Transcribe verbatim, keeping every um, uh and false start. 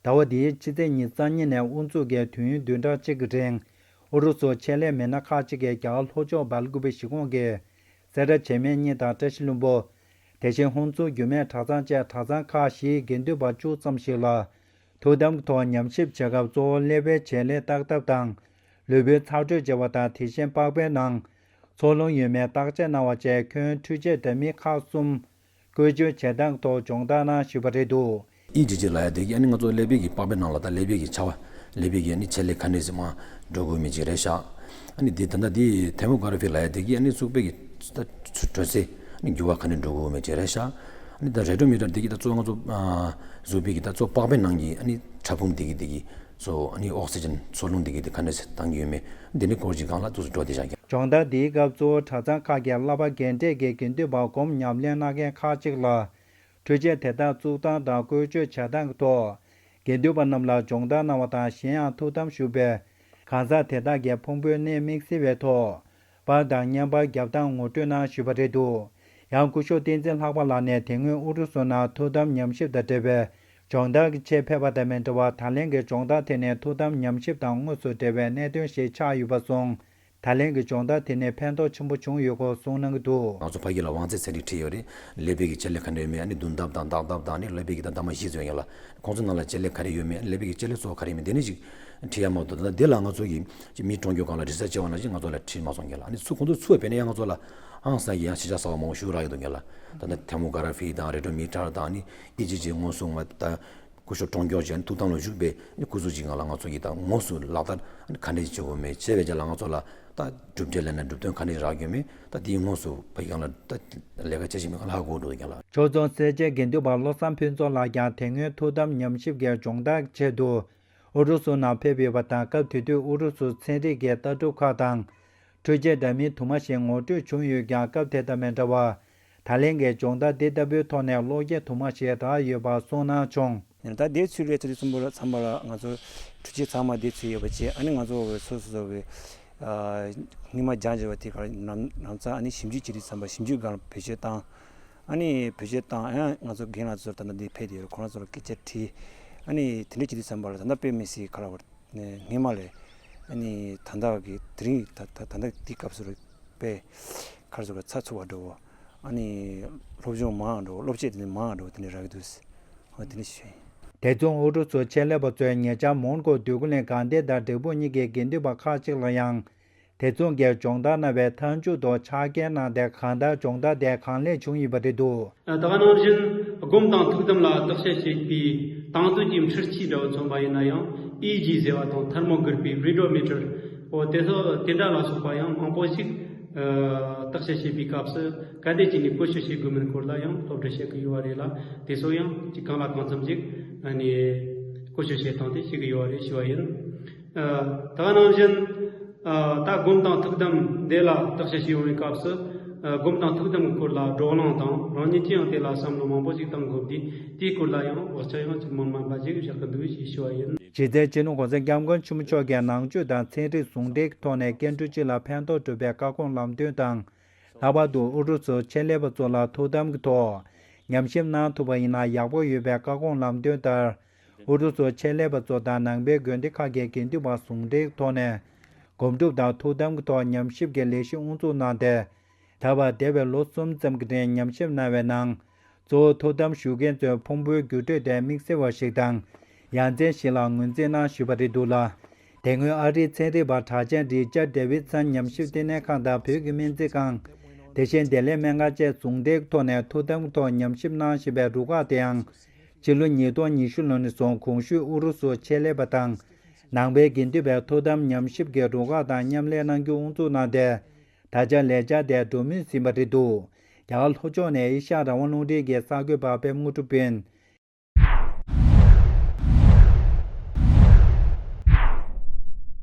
ཟླ་བ་འདིའི་ཕྱི་ཚེས་ཉི་ཤུ་རྩ་གཉིས་ནས་དབུ་འཛུགས་ཀྱིས་དུས་ཡུན་བདུན་ཕྲག་གཅིག་གི་རིང་ཨུ་རུ་སུ་ཆེད་ལས་མི་སྣ་ཁག་ཅིག་གིས་རྒྱ་གར་ལྷོ་ཕྱོགས་སྦེལ་ཀུ་པེ་གཞིས་ཁོངས་ཀྱི་སེ་ར་བྱེས་སྨད་གཉིས་དང་བཀྲ་ཤིས་ལྷུན་པོ། དེ་བཞིན་ཧོན་སུར་རྒྱུད་སྨད་གྲྭ་ཚང་བཅས་གྲྭ་ཚང་ཁག་བཞིའི་དགེ་འདུན་པ་བཅུ་ཙམ་ཞིག་ལ་ཐུགས་དམ་གྱི་ཐོག་ཉམས་ཞིབ་བྱེད་སྐབས། གཙོ་བོ་ཀླད་པའི་བྱེད་ལས་བརྟག་ཐབས་དང་། ལུས་པོའི་ཚགས་དྲོད་བྱེད་པ་དང་། དེ་བཞིན་པགས་པའི་ནང་འཚོ་རླུང་ཡོད་མེད་བརྟག་དཔྱད་གནང་བ་བཅས་ཁྱོན་འཕྲུལ་ཆས་འདྲ་མིན་ཁག་གསུམ་བཀོལ་སྤྱོད་བྱེད་སྟངས་ཐོག་སྦྱོང་བརྡར་གནང་ཞུས་པ་རེད་འདུག། ཨི་ཇི་ཇི་ལབ་ཡ་དེ་གིས་ཨ་ནི་ང་ཚོ་ཀླད་པའི་གི་པགས་པའི་ནང་ལ་ད་ཀླད་པའི་གི་བྱ་བ། ཀླད་པའི་གི་ཨ་ནི་ཆེད་ལས་ག་འདྲས་སེ་མར་འགྲོ་དགོས་མིན་ཅིག་རེད་ཤག། ཨ་ནི་དེ་ད་ལྟ་དེ་ཐེར་མོ་གྷ་ར་ཕི་ལབ་ཡ་དེ་གིས་ཨ་ནི་གཟུགས་པོའི་གི་ད་དྲོད་ཚད་ཨ་ནི་འགྱུར་བ་ག་འདྲས་འགྲོ་དགོས་མིན་ཅིག་རེད་ཤག། ཨ་ནི་ད་རེ་ཌོ་མི་ཊར་དེ་གིས་ད་གཙོ་བོ་ང་ཚོ་ཨ་གཟུགས་པོའི་གི་ད་གཙོ་བོ་པགས་པའི་ནང་གི་ཨ་ནི་ཕྲ་ཕུང་དེ་གིས་དེ་གིས་གཙོ་བོ་ཨ་ནི་ཨོག་སི་ཇན་འཚོ་རླུང་དེ་གིས་དེ་ག་འདྲས་སེ་བཏང་གི་ཡོད་མེད། དེ་ནི་སྐོར་གྱི་སྒང་ལ་ཏོག་ཙམ་འགྲོ་བསྡད་བཞག་གི། སྦྱོང་བརྡར་འདིའི་སྐབས་གཙོ་བོ་གྲྭ་ཚང་ཁག་གི་བསླབ་པ་རྒན་གྲས་ཀྱི་དགེ་འདུན་པ་སྒོམ་ཉམས་ལེན་གནང་མཁན་ཁག་ཅིག་ལ། འཕྲུལ་ཆས་དེ་དག་བཙུགས་སྟངས་དང་བཀོལ་སྤྱོད་བྱེད་སྟངས་ཀྱི་ཐོག་དགེ་འདུན་པ་རྣམས་ལ་སྦྱོང་བརྡར་གནང་བ་དང་། གཞན་ཡང་ཐུགས་དམ་བཞུགས་པའི་གང་ཟག་དེ་དག་གི་ཕུང་པོའི་གནས་དམིགས་བསལ་བའི་ཐོག་པར་དང་བརྙན་པར་རྒྱབ་སྟངས་ངོ་སྤྲོད་གནང་ཞུས་པ་རེད་འདུག། ཡང་སྐུ་ཞབས་བསྟན་འཛིན་ལྷག་པ་ལགས་ནས་དེ་སྔོན་ཨུ་རུ་སུ་ནང་ཐུགས་དམ་ཉམས་ཞིབ་དང་འབྲེལ་བའི་སྦྱོང་བརྡར་གྱི་ཆེད་ཕེབས་པ་དང་མི་འདྲ་བར། ད་ལན་གྱི་སྦྱོང་བརྡར་དེ་ནི་ཐུགས་དམ་ཉམས་ཞིབ་དང་དངོས་སུ་འབྲེལ་བའི་གནད་དོན་ཞིག་ཆགས་ཡོད་པ་སོང་། ད་ལན་གྱི་སྦྱོང་བརྡར་དེ་ནི་ཕན་ཐོགས་ཆེན་པོ་བྱུང་ཡོད་སྐོར་གསུངས་གནང་གི་འདུག། ང་ཚོ་ཕ་གི་ལ་དབང་རྩའི་ཚན་རིག་ཁྲིད་ཡོད་རེད། ཀླད་པའི་གི་ཆེད་ལས་ག་འདྲ་ཡོད་མེད། ཨ་ནི་འདུག་འདབ་དང་འདག་འདབ་དང་། ཨ་ནི་ཀླད་པའི་གི་ད་འདབ་མ་བཞི་ཙམ་ཡོད་ཡ་ལ། ཁོང་ཚོ་ནང་ལ་ཆེད་ལས་ག་རེ་ཡོད་མེད། ཨ་ནི་ཀླད་པའི་གི་ཆེད་ལས་གཙོ་བོ་ག་རེ་ཡོད་མེད། དེ་ནས་ཅིག་ཁྲིད་ཡ་མ་གཏོགས། ད་འདི་ལ་ང་ཚོ་གི་ཅིག་མི་གྲོངས་མཁན་སྒང་ལ་རི་སར་ཆི་བྱས་པ་ནང་བཞིན་ང་ཚོ་ལ་ཁྲིད་མ་སོང་རྒན་ལགས། ཨ་ནི་ཚུར་ཁོང་ཚོ་ཚུར་ཕེབས་ནས་ཡང་ང་ཚོ་ལ་ཧང་སང་གི་ཡང་ཤེས་བྱ་གསར་པ་མང་པོ་ཞིག་རག་ཡོད་འདུག་རྒན་ལགས། ད་ལྟ་ཐེར་མོ་གྷ་ར་ཕི་དང་རེ་ཌོ་མི་ཊར་དང་། ཨ་ནི་ཨི་ཇི་ཇི་དངོས་སུ་ང་ད་སྐུ་ཞབས་གྲོངས་མཁན་ཅིག་ཨ་ནི་ཐུགས་དམ་ལ་བཞུགས་པའི་ཨ་ནི་སྐུ་གཟུགས་ཅིག་སྒང་ལ་ང་ཚོ་གིས་ད་དངོས་སུ་ལག་བསྟར་ཨ་ནི་ག་འདྲས་བྱེད་དགོས་མེད། བྱས་པའི་རྗེས་ལ་ང་ཚོ་ལ་ད་གྲུབ་འབྲས་ལབ་ན་གྲུབ་དོན་ག་འདྲས་རག་ཡོད་མེད། ད་དེའི་དངོས་སུ་ཕ་གི་སྒང་ལ་ད་ལས་ཀ་བྱེད་བཞིན་པའི་སྒང་ལ་ཧ་གོ་འགྲོ་འདུག་རྒན་ལགས། ཆོས་རྫོང་སེར་བྱེས་དགེ་འདུན་པ་བློ་བཟང་ཕུན་ཚོགས་ལགས་ཀྱང་དེ་སྔོན་ཐུགས་དམ་ཉམས་ཞིབ་ཀྱི་སྦྱོང་བརྡར་ཆེད་དུ་ཨུ་རུ་སུ་ནང་ཕེབས་ཡོད་པ་དང་། སྐབས་དེ་དུས་ཨུ་རུ་སུ་ཚན་རིག་གི་ལྟ་གྲུབ་ཁག་དང་འཕྲུལ་ཆས་འདྲ་མིན་དུ་མ་ཞིག་ངོ་སྤྲོད་བྱུང་ཡོད་ཀྱང་། སྐབས་དེ་དང་མི་འདྲ་བར་ད་ལན་གྱི་སྦྱོང་བརྡར་འདི་ལྟ་བུའི་ཐོག་ནས་བློ་སྐྱེད་དུ་མ་ཞིག་རག་ཡོད་པ་གསུངས་གནང་བྱུང་། ད་ལྟའི་ཚུལ་རེད། ཚུལ་གསུམ་པོ་ལ་ཚང་མ་ལ་ང་ཚོ་འཕྲུལ་ཆས་ཚང་མ་བསྡད་ཚུལ་ཡོད་པ་བྱས། ཨ་ནི་ང་ཚོ་བའི་སོ་སོ་སོ་བའི་སྔོན་མ་སྦྱངས་བྱས་པ་དེ་ག་ལ་ནམ་ནམ་ཚ་ཨ་ནི་ཞིབ་འཇུག་བྱེད་དུས་ཙམ་པ་ཞིབ་འཇུག་སྒང་ལ་བེད་སྤྱོད་བཏང་། ཨ་ནི་བེད་སྤྱོད་བཏང་། ཡང་ང་ཚོ་རྒན་ལགས་ཚོར་ད་ལྟ་འདི་ཕེབས་ཏེ་ཡོད་རེད། ཁོང་རང་ཚོར་སྐད་ཆ་དྲིས། ཨ་ནི་དེ་འདྲ་བྱེད་དུས་ཙམ་པ་ལ་ད་ལྟ་དཔེ་མི་སྲིད་ག་ལ་བར་སྔོན་མ་ལས་ཨ་ནི་ད་ལྟ་གི་དེ་རིང་ད་ད་ད་ལྟ་འདི་སྐབས་སུ་རེད། པས་ཁར་སོ་ག་ཚ་ཚུགས་པ་འགྲོ་བོ། ཨ་ནི་སློབ་སྦྱོང་མང་འགྲོ་བོ། སློབ་ཆས་དེ་ནི་མང་འགྲོ་བོ། དེ་ནི་རག་གི་འདུག། ཨ་དེ་ནི་ཞུ་ཡིན། དེ་མཚུངས་ཨུ་རུ་སུ་ཆེད་ལས་པ་ཚོས་ཉེ་ཆར་མོན་གྷོ་འདོད་རྒུ་གླིང་དགའ་ལྡན་དང་འབྲས་སྤུངས་གཉིས་ཀྱི་དགེ་འདུན་པ་ཁག་ཅིག་ལ་ཡང་དེ་མཚུངས་ཀྱི་སྦྱོང་བརྡར་གནང་བའི་མཐའ་མཇུག་ཏུ་ཕྱག་འཁྱེར་གནང་སྟེ། གང་ལྟར་སྦྱོང་བརྡར་དེ་གང་ལེགས་བྱུང་ཡོད་པ་རེད་འདུག། ད་ག་ནང་བཞིན་སྒོམ་དང་ཐུགས་དམ་ལ་བརྟག་དཔྱད་བྱེད་པའི་དང་དོད་ཀྱི་འཕྲུལ་ཆས་འདྲ་བོ་མཚོན་པ་ཡིན་ན་ཡང་། ཨི་ཇི་ཟེར་བ་དང་། ཐར་མོ་གྷ་ར་ཕི། རེ་ཌོ་མི་ཊར། འོ་དེ་ཚོ་དེ་འདྲ་ལ་སོགས་པ་ཡང་མང་པོ་ཞིག་ཨ་བརྟག་དཔྱད་བྱེད་པའི་སྐབས་སུ་ག་འདྲས་བྱས་ནས་བཀོལ་སྤྱོད་བྱེད་དགོས་མིན་སྐོར་ལ་ཡང་སློབ་ཁྲིད་བྱེད་ཀྱི་ཡོད་པ་རེད་ལ། དེ་ཚོ་ཡང་ཅིག་གང་ལ་གང་འཚམ་ཅིག་ཨ་ནི་བཀོལ་སྤྱོད་བྱེད་སྟངས་དེ་ཤེས་ཀྱི་ཡོད་པ་རེད་ཞུ་བ་ཡིན། ཨ་ད་ག་ནང་བཞིན་ཨ་ད་སྒོམ་དང་ཐུགས་དམ་འདི་ལ་བརྟག་དཔྱད་བྱེད་ཡོང་བའི་སྐབས་སུ། ཨ་སྒོམ་དང་ཐུགས་དམ་གྱི་སྐོར་ལ་བགྲོ་གླེང་དང་། རང་ཉིད་ཀྱིས་ཡང་དེ་ལ་བསམ་བློ་མང་པོ་ཞིག་བཏང་དགོས་དུས། དེའི་སྐོར་ལ་ཡང་དབུ་ཆ་ཡང་ཅིག་མི་དམན་པ་ཅིག་བཞག་གི་འདུག་ཞེས་ཞུ་བ་ཡིན། གཞི་རྩའི་སྤྱི་ནོར་༸གོང་ས་༸སྐྱབས་མགོན་ཆེན་པོ་མཆོག་གིས་ནང་ཆོས་དང་ཚན་རིག་ཟུང་འབྲེལ་གྱི་ཐོག་ནས་སྐྱེ་འགྲོ་སྤྱི་ལ་ཕན་ཐོགས་སྒྲུབ་པའི་བཀའ་དགོངས་ལམ་སྟོན་དང་། ལྷག་པར་དུ་ཨུ་རུ་སུ་ཆེད་ལས་པ་ཚོ་ལ་ཐུགས་དམ་གྱི་ཐོག་ཉམས་ཞིབ་གནང་ཐུབ་པ་ཡིན་ན་ཡག་པོ་ཡོད་པའི་བཀའ་དགོངས་ལམ་སྟོན་ལྟར། ཨུ་རུ་སུ་ཆེད་ལས་པ་ཚོ་དང་ནང་པའི་དགོན་སྡེ་ཁག་གི་དགེ་འདུན་པ་ཟུང་འབྲེལ་ཐོག་ནས་སྒོམ་སྒྲུབ་དང་ཐུགས་དམ་གྱི་ཐོག་ཉམས་ཞིབ་ཀྱི་ལས་གཞི་དབུ་འཛུགས་གནང་སྟེ། ད་བར་འདས་པའི་ལོ་གསུམ་ཙམ་གྱི་རིང་ཉམས་ཞིབ་གནང་བའི་ནང་། གཙོ་བོ་ཐུགས་དམ་བཞུགས་མཁན་ཚོའི་ཕུང་པོའི་འགྱུར་འགྲོས་དེ་དམིགས་བསལ་བ་ཞིག་དང་། ཡ་མཚན་ཞིག་ལ་ངོས་འཛིན་གནང་ཞུས་པ་རེད་འདུག་ལ། དེ་སྔོན་ཨ་རིའི་ཚན་རིག་པ་གྲགས་ཅན་རི་ཅར་ཌེ་ཝིད་སན་ཉམས་ཞིབ་ལྟེ་གནས་ཁང་དང་བོད་ཀྱི་སྨན་རྩིས་ཁང་། དེ་བཞིན་བདེ་ལེགས་སྨན་ཁང་བཅས་ཟུང་འབྲེལ་ཐོག་ནས་ཐུགས་དམ་ཐོག་ཉམས་ཞིབ་གནང་བཞིན་པའི་རུ་ཁག་དེའང་། ཕྱི་ལོ་ཉིས་སྟོང་ཉི་ཤུ་ལོ་ནས་བཟུང་གོང་ཞུས་ཨུ་རུ་སུ་ཆེད་ལས་པ་དང་། ནང་པའི་དགེ་འདུན་པའི་ཐུགས་དམ་ཉམས་ཞིབ་ཀྱི་རུ་ཁག་དང་མཉམ་ལས་གནང་རྒྱུ་དབུ་འཛུགས་གནང་སྟེ། ད་ཆ་ལས་འཆར་དེ་འགྲོ་མུས་ཟིན་པ་རེད་འདུག། རྒྱ་གར་ལྷོ་ཕྱོགས་ནས་ཨེ་ཤ་ཡ་རང་དབང་རླུང་འཕྲིན་གྱི་གསར་འགོད་པ་པད་མ་དངོས་གྲུབ་དཔོན།